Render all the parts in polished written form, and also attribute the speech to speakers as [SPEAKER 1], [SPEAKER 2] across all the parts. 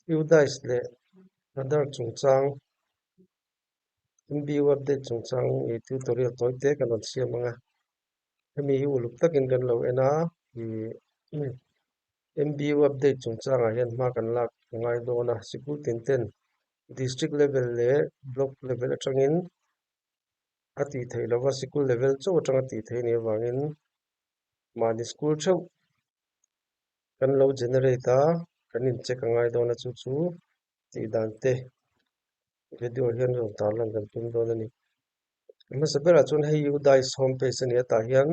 [SPEAKER 1] UDISE leh Aadhaar chungchang MBU update chungchang ih tutorial tawi te kan rawn siam ang a, hemi hi uluk takin kan lo en a ih MBU update chungchangah hian hma kan lak a ngai dawn a, sikul tin ten district level leh block level atangin a tih theih lova sikul level chauh atanga tih theih a nih avangin mahni school theuh kan lo generate a, kan in check a ngai dawn a chu chu tih dan te video hian rawn tar lan kan tum dawn a ni. A hmasa berah chuan hei UDISE home page a ni a tah hian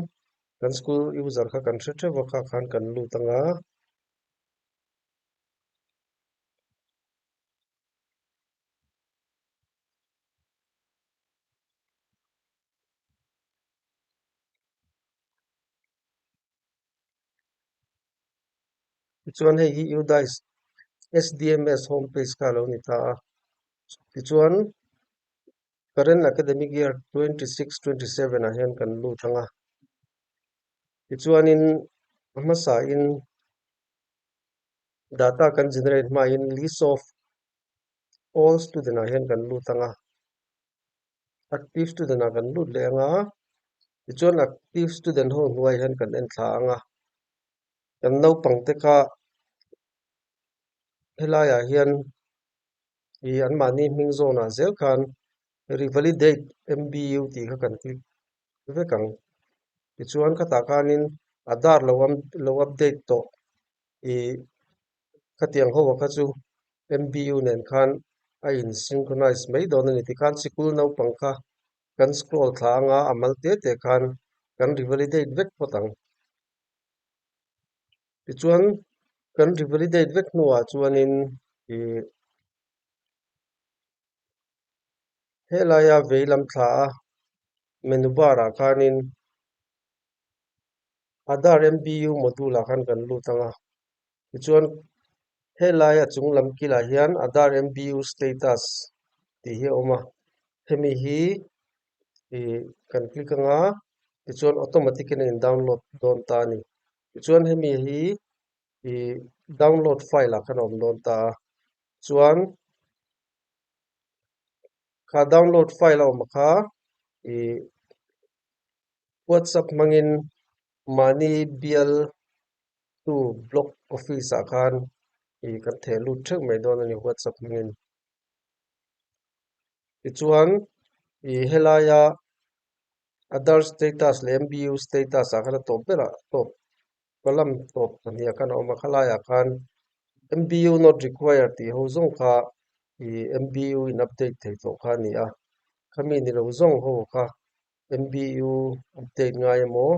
[SPEAKER 1] kan school user kha kan hre theuh a kha khan kan lut ang a. Tichuan hei hi UDISE SDMS home page kha a lo ni ta a. Tichuan current academic year 26-27 ah hian kan lut ang a. Tichuanin a hmasain data kan generate hmain list of all student ah hian kan lut ang a. Active student ah kan lut leh ang a, tichuan active student ho hnuai hian kan en thla ang a, kan naupang te kha helaiah hian ih anmahni hming zawnah zel khan revalidate M_B_U tih kha kan click vek ang. Tichuan khatah khanin Aadhaar lo lo update tawh ih Khatiang ho kha chu MBU nen khan a in synchronize mai dawn a ni tikhan sikul naupang kha kan scroll thla anga a mal te te khan kan revalidate vek phawt ang. Tichuan kan revalidate vek hnuah chuanin ih helaia vei lam thla a menu bar ah khanin Aadhaar MBU module ah khan kan lut ang a. Tichuan helaia chung lam kilah hian Aadhaar MBU status tih hi a awm a, hemi hi ih kan click ang a, tichuan automatic in a in download dawn ta a ni. Tichuan hemi hi ih download file ah khan a awm dawn ta a, chuan kha download file a awm kha ih WhatsApp hmangin mahni bial tu block office ah khan ih kan theh lut theuh mai dawn a ni WhatsApp hmangin. Tichuan ih helaia Aadhaar status leh M_B_U status ah khan a tawp berah tawp column tawp pahnih ah khan a awm a khalaiah khan M_B_U not required tih ho zawng kha ih M_B_U in update thei tawh kha a ni a, khami ni lo zawng ho kha M_B_U update ngai emaw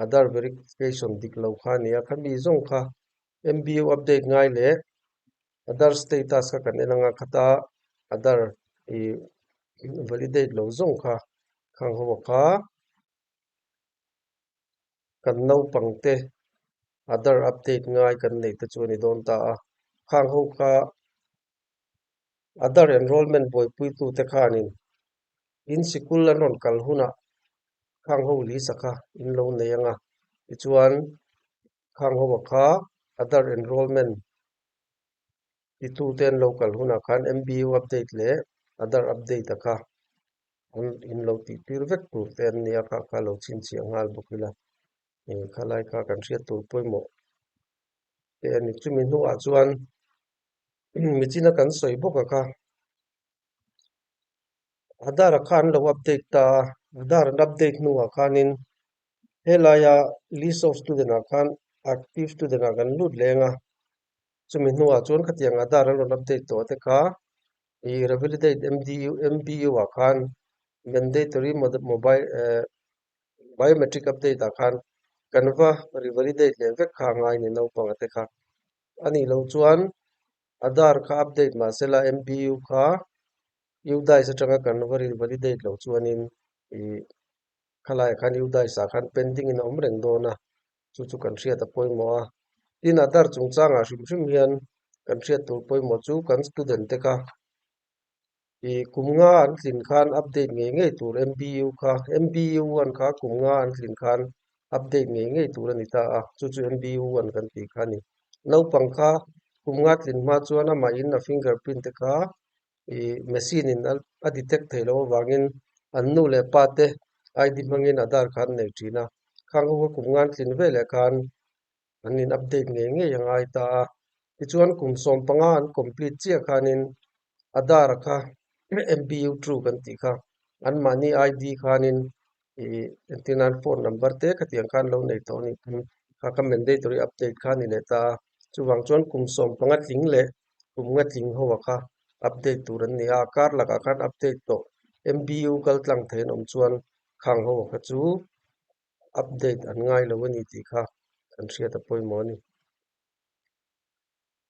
[SPEAKER 1] Aadhaar verification dik lo kha a ni a, khami zawng kha M_B_U update ngai leh Aadhaar status kha kan en ang a, khata Aadhaar ih validate lo zawng kha khang ho kha kan naupang te Aadhaar update ngai kan neih te chu a ni dawn ta a, khang ho kha Aadhaar enrollment buaipuitu te khanin In sikul an rawn kal hunah khang ho lisa kha in lo nei ang a, tichuan khang ho kha Aadhaar enrollment titute an lo kal hunah khan MBU update leh Aadhaar update a kha an in lo tih tir vek tur te an nia kha kha lo chhinchhiah nghal bawk ila khalai kha kan hriat tur pawimawh te a ni. Chumi hnuah chuan michina kan sawi bawk a kha. Aadhaar kha an lo update ta a, Aadhaar an update hnuah khanin helaia list of student ah khan active student ah kan lut leng a, chumi hnuah chuan khatiang Aadhaar an rawn update tawh te kha ih revalidate M_D_U M_B_U ah khan mandatory mobile eh biometric update ah khan kan va revalidate leh vek kha a ngai a ni naupang te kha. A nih loh chuan Aadhaar kha update mahsela M_B_U kha UDISE atanga kan va revalidate loh chuanin ih khalaiah khan UDISE ah khan pending in a awm reng dawn a, chu chu kan hriat a pawimawh a. Tin, Aadhaar chungchangah hrim hrim hian kan hriat tur pawimawh chu kan student te kha ih kum nga an tlin khan update ngei ngei tur M_B_U kha M_B_U one kha kum nga an tlin khan update ngei ngei tur a ni ta a, chu chu M_B_U one kan tih kha a ni. Naupang kha. Kum nga tlin hma chuan amahin a fingerprint te kha ih machine in a detect theih loh avangin an nu leh pa te ID hmangin Aadhaar kha an nei thin a. Khang ho kha kum nga an tlin veleh khan an in update ngei ngei a ngai ta a. Tichuan kum 15 an complete chiah khanin Aadhaar kha MBU true kan tih kha anmahni ID khanin ih entir nan phone number te khatiang khan lo nei tawh a nih pawn kha ka mandatory update kha a ni leh ta a. Chuvang chuan kum 15 tling leh kum nga tling ho a kha update tur an ni a, kar lakah khan update tawh MBU kal tlang thei an awm chuan khang ho kha chu update an ngai lo a ni tih kha kan hriat a pawimawh a ni.